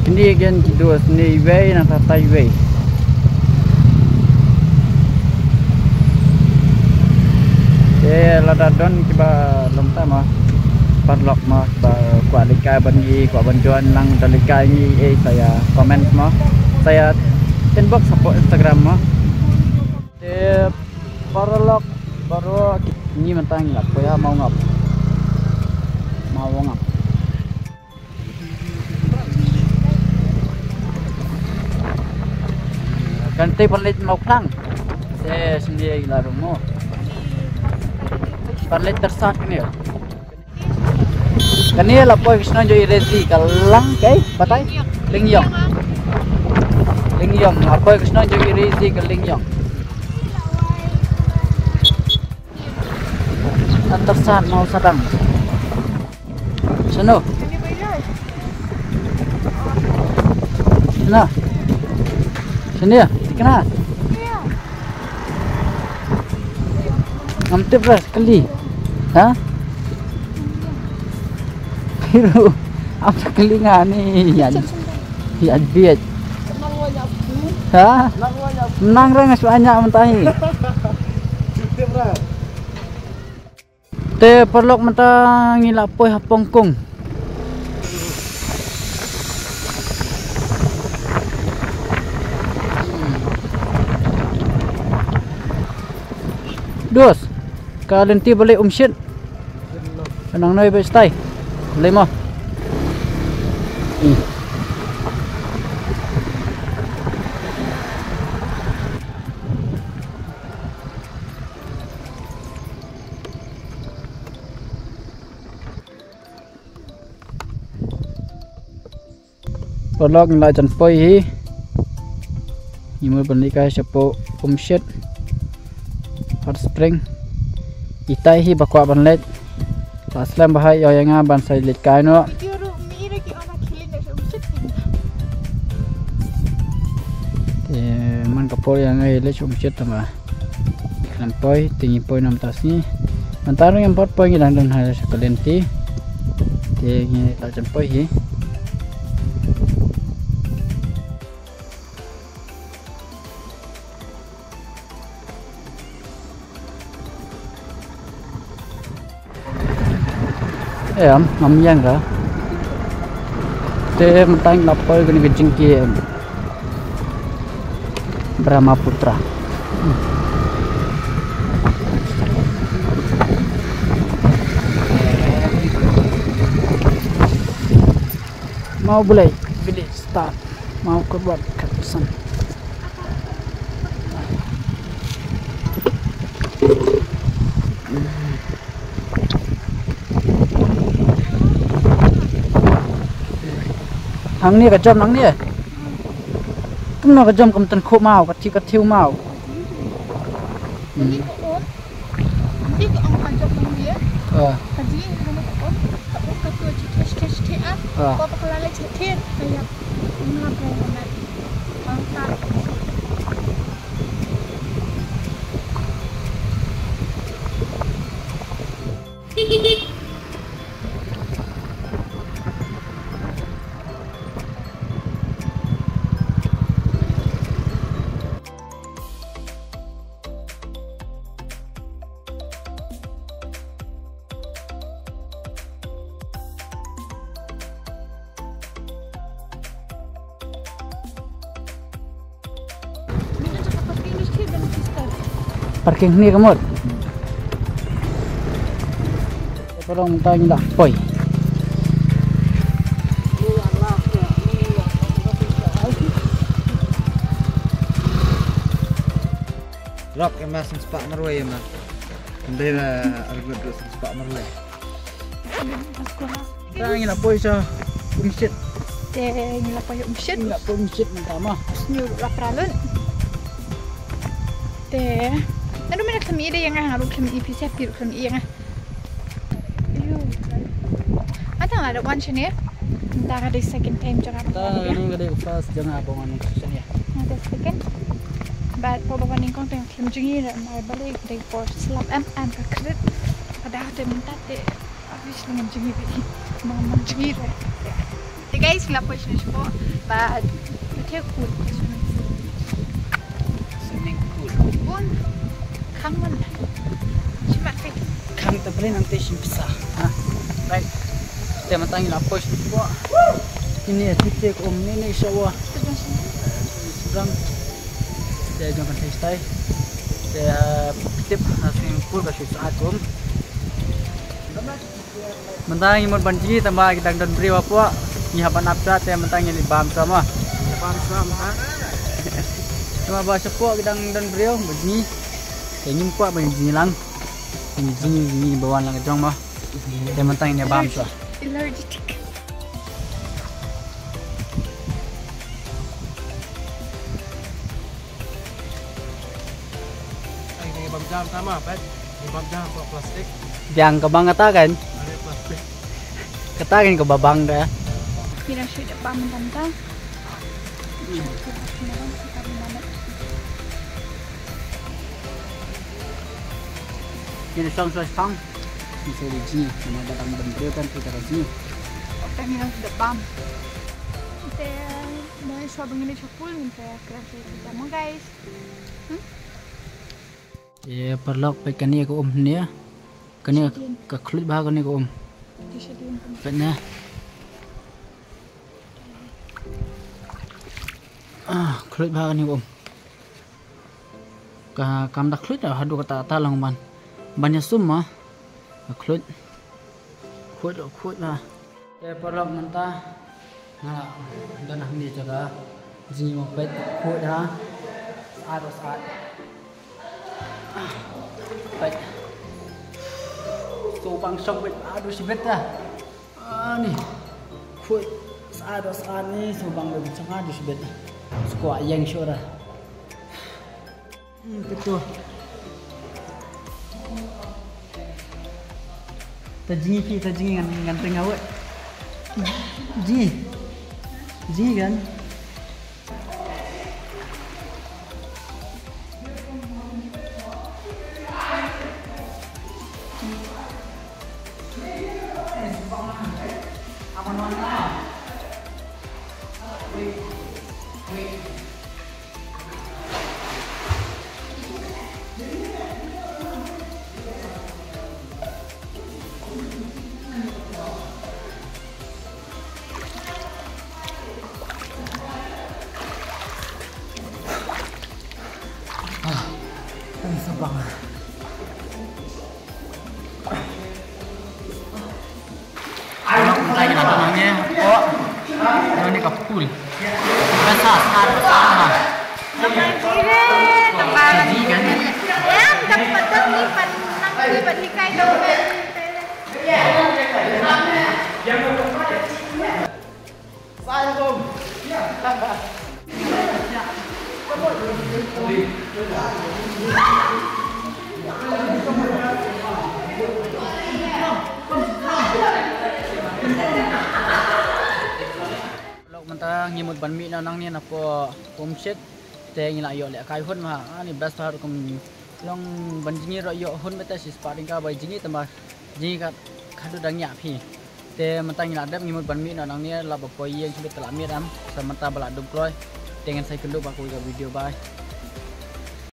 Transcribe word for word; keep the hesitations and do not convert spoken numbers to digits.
Ni gen ki dos ni wei na ta tai wei. Te lada don kiba long ta ma paralok ma ba kwah leit kai ban ngi kwah ban join lang da leit kai ngi ei sa ïa comment ma sa ïa inbox hapoh Instagram ma. Te paralok baroh ngi mynta ngi la poi ha Mawngap. Mawngap. Kan te paralok Mawphlang. Te sini la rumo. Paralok tersat ni. Kane la poi ka shnong jong i Rezi ka Lang kai batai Lingyong. Lingyong la poi ka shnong jong i Rezi ka Lingyong. Antar sat mau sadang. Sano. Sano. Sini ya, tikna. Ngam tip ras kali. Ha? Biru. Am sa kali nga ni. Yan. Yan biet. Ha? Nang reng asu anya mentahi. Te paralok mynta ngi la poi ha Pongkung. Dos. Ka lynti balei Umshit. Nang noi ba stai. Balei mo. Hmm. Paralok ngi la jan poi hi. Ngi mut ban leit kai shapoh Umshit Hot Spring. Itai hi ba kwah ban leit. Ba slem ba hai ïa nga ban sa leit kai noh. Te man ka por ïa nga leit Umshit tama. Khlem poi, te ngi poi nam tas ngi. Mynta ruh ngim pat poi ngi dang don ha sa ka lynti. Te ngi la jan poi hi. Em, ngam ïeng ka. Te mynta ngi la poi kane ka jingkieng Brahmaputra. Mawblei village start. Mawkyrwat khatsan. Hangne ka jam nangne. Kumno ka jam kam tan kho maw, ka thi ka thiu maw. Hmm. Ah. Parking ni ka mut. Paralok mynta ngi la poi. Rok em ma sngewspah marwei em ma. Ym dei na arngut ruh sngewspah marwei. Te ngi la poi sha Umshit. Te ngi la poi Umshit. Ngi la poi Umshit mynta ma. Sniew ruh la pra lut. Te. Naduh mynne khlem ïohi de ïa nga, nga ruh khlem ïohi, phi sha phi ruh khlem ïohi ïa nga. Mynta nga la dep wan shane. Mynta ka dei second time jong nga. Mynta ka dei ka first jong nga ba wan shane. Nga dei second. Bad pynban wan nyngkong te nga khlem jngi re, namar balei ka dei por slap em em ka khriat. Ka dei te mynta te obviously ngam jngi re. Ngam jngi re. Guys, la poi shane shapoh. Ba, ba te cool. Swimming pool. Bun. Khang wan. Shimat phi. Khang ta brin ante shim pisa. Ha. Right. Te mynta ngi la poi shapoh. Kine te te ko mini shower. Seberang. Te jong kan tai tai. Te, uh, tip ha swimming pool ka shu sa'at kum. Mynta ngi mut ban jngi tangba ki dang don briew hapoh. Ngi hap ban ap shuwa te mynta ngi lip balm shuwa mo. Lip balm shuwa mynta. Tangba ba shapoh ki dang don briew ban jngi. Te ngim kwah ban jngi lang. Ngi jngi, jngi ba wan lang ka jong mo. Te mynta ngi lip balm shuwa. Allergic. Ai, ngi bam jam sama, pet. Ngi bam jam ko plastik. Biang ka bang kata kan? Ada plastik. Kata kan ka babang ka. Kira shu da bam mynta. Kira song song song. Ni sori ji, nama datang dan beliau kan kita ji. Oke, ni shu da bam. Te, mai shuwa ba ngin ïa sha pool, ngin ïa kren sha ïa kita mo, guys. Hmm? Te paralok, peit kane ka um ne. Kane ka khluit bha kane ka um. Peit ne. Ah, khluit bha kane ka um. Ka kam da khluit haduh katta katta lang ban. Ban ïa sum ma. Ka khluit. Khluit, khluit bha. Te paralok mynta nga don hangne jaka jngi mo, peit, khuid ha. Sa'at, sa'at. Peit. Sngewbang shong, peit, aduh shibit da. Ani. Khuid sa'at, sa'at ni sngewbang da shong, aduh shibit. Skwah ïeng shuh da. Hmm, betul. Ta jngi phi, ta jngi ngan, ngan tengah wei. Jngi. Jngi kan? Ah, ang sabang. Ai, mynta ngi la don hangne hapoh. Hangne ka pool. Ka sa, sa, sa, sa. Ka ji kan? Em, ka pat ni, pat nang ni, pat hikai dong. Lok mynta ngi mut ban mih na nangne na po homestay. Te ngi la ïoh lehkai hun ma, ani best ha rukom long ban jngi ruh ïoh hun beit shi spah tyngka ba jngi tangba jngi ka khadduh dang ïa phi. Te mynta ngi la dep ngi mut ban mih noh nangne la ba poi ïeng shu beit te la miet em. Sa mynta ba la dum kloi. Te ngan sa ïakynduh bad kawei ka video, bye.